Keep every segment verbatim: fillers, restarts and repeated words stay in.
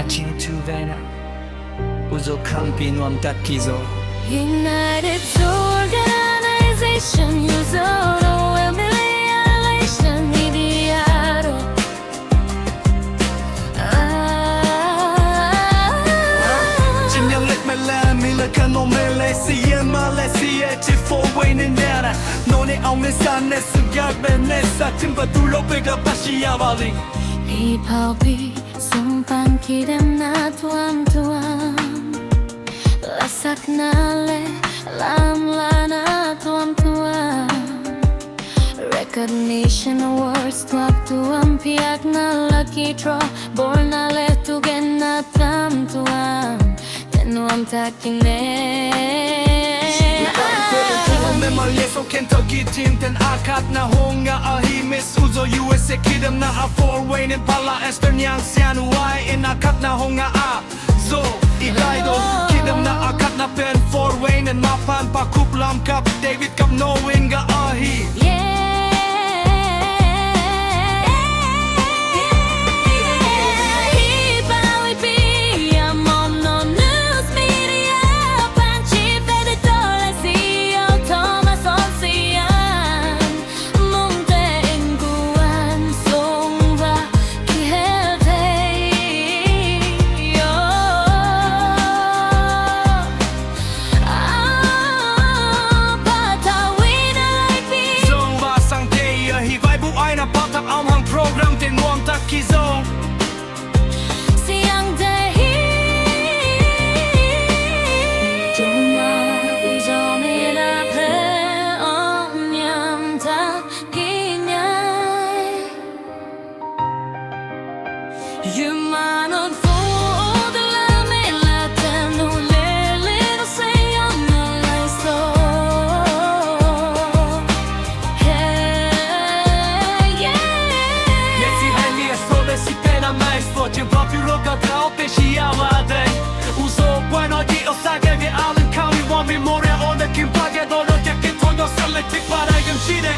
Chin Tuvena Uzo Kampi Nuam Takizo United Organization Uzo Noel Milialation Idiaro Chin Yang Lek Mela Mila Kano Mele Siyan Male Siya Chifo Wayne Nana None Aung Nesa Nesa Gabbe Nesa Timba Dulo Bega Bashi Yavali Ipaupi Sumpan kidemna tuamtuam Lasakna le lamlana tuamtuam Recognition awards tuamtuam Piakna lucky draw Borna le tugenna tuamtuam Tenuam takine Memal yeso Kentucky team ten akatna honga ahi Miss Uzo U S A kidemna a four way nen pala Esther Nyang Sian Wai in akatna honga a Zo Ilaido kidemna akatna pen four way nen mapan pakup lamkap David Kap Noinga ahi Zong va sang thei ahi vai bu aina pau tak aum hang program te nuam tak kizong Siang te hi Tuma i zong i la ple ong niam tak ki nyai Yumanon fu de la me la tanu le le no se yo no la so Hey yeah Yesi hai mi esto de si pena mais fo Jin papi roka da o pe shi ya wa de Uzo bueno di o sa ke ge alen kau ni wa mi more on de kim pa ke do no ke ke to no sa le tik para yum shi de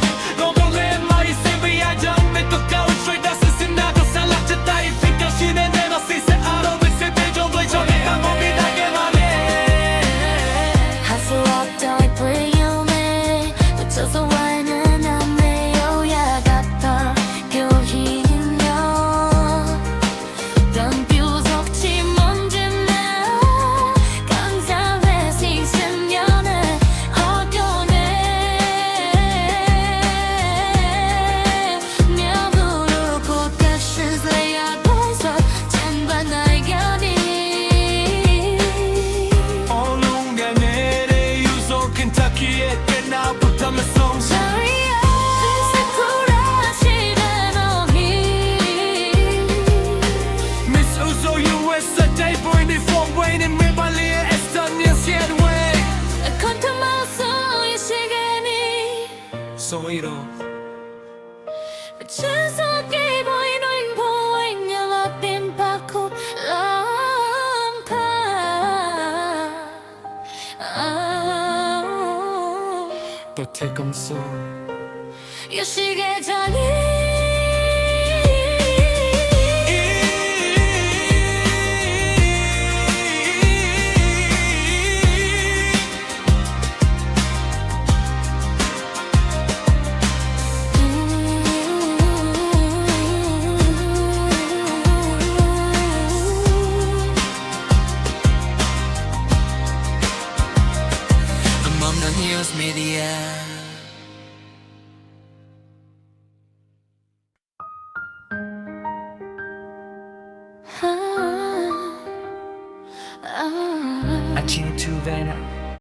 Soiro Chesa kei boy noin boy nyala pin paku lampa. To te kong so. Yoshige jani. Among the News Media. A Chin Tuvena